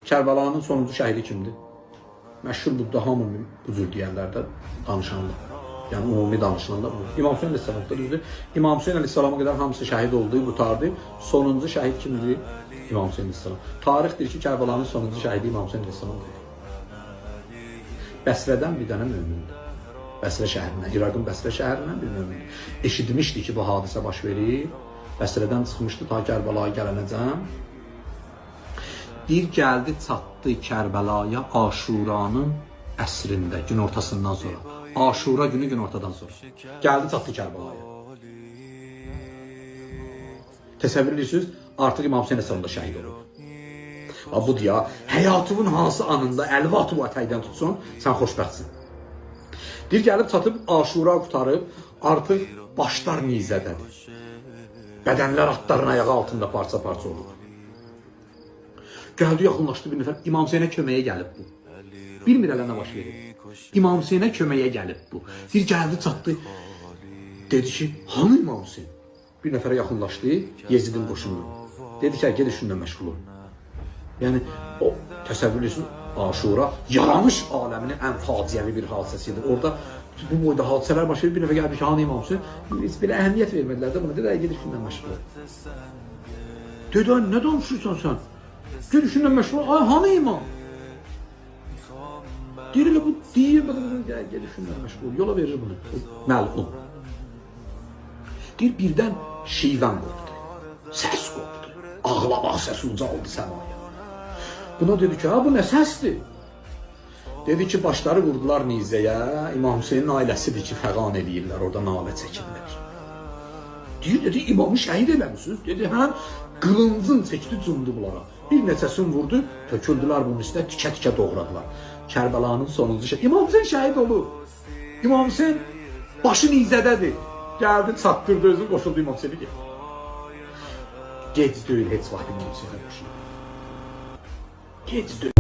Kərbəlanın sonuncu şəhidi kimdir? Məşhur bu da hamı bu cür deyərlər də danışanda. Yəni ümumi danışılanda bu. İmam Hüseyn əleyhissalam da düzdür. İmam Hüseyn əleyhissalama qədər hamısı şəhid oldu, qurtardı. Sonuncu şəhid kimdir? İmam Hüseyn əleyhissalam. Tarixdir ki, Kərbəlanın sonuncu şəhidi İmam Hüseyn əleyhissalamdır. Bəsrədən bir dənə mömindir. Bəsrə şəhərindən, İraqın Bəsrə şəhərindən bir mömindir. Eşitmişdi ki, bu hadisə baş verir. Bəsrədən çıxmışdı ta Kərbəlaya gələnəcən. Bir gəldi çatdı Kərbəlaya Aşuranın əsrində, günortasından sonra. Aşura günü günortadan sonra. Gəldi çatdı Kərbəlaya. Təsəvvür edirsiniz, artıq İmam Hüseyn əleyhissalam da şəhid olub. Ha budur ya, həyatının hansı anında əlvi atıb o ətəkdən tutsun, sən xoşbəxtsin. Deyir gəlib çatıb Aşura qurtarıb, artıq başlar nizədədir. Bədənlər atların ayağı altında parça-parça olub. Gəldi yaxınlaşdı bir nəfər, İmam Hüseynə köməyə gəlib bu. Bilmir hələ nə baş verir. İmam Hüseynə köməyə gəlib bu. Deyir gəldi çatdı. Dedi ki, hanı İmam Hüseyn? Bir nəfərə yaxınlaşdı, Yezidin qoşununa. Dedi ki, ged işinlə məşğul ol. Yəni o təsəvvür edirsin Aşura yaranış aləminin ən faciəvi bir hadisəsidir. Orada bu boyda hadisələr baş verir. Bir nəfər gəldi ki, hanı İmam Hüseyn? Heç belə əhəmiyyət vermədilər də buna. Dedi, "Ay, ged işinlə məşğul ol." Dedi, "Ay, nə danışırsan sən? Ged işinlə məşğul ol. Ay, hanı İmam?" Deyir elə bu deyir, gəl, ged işinlə məşğul ol. Yola verir bunu. Bu məlun. Deyir birdən şivən qopdu. Səs qopdu. Ağlamaq səsi ucaldı səmaya. Buna dedi ki, ha bu nə səsdir? Dedi ki, başları vurdular nizəyə. İmam Hüseynin ailəsidir ki, fəğan eləyirlər, orada nalə çəkirlər. Deyir, dedi, imamı şəhid eləmisiniz? Dedi, hə, qılıncın çəkdi, cumdu bunlara. Bir neçəsini vurdu, töküldülər bunun üstünə, tikə-tikə doğradılar. Kərbəlanın sonuncu şəhid. İmam Hüseyn şəhid olub. İmam Hüseyn başı nizədədir. Gəldi, çatdırdı özünü, qoşuldu İmam Hüseynə getdi. Gec deyil heç vaxt İmam Hüseynə qoşuldu. Gec deyil.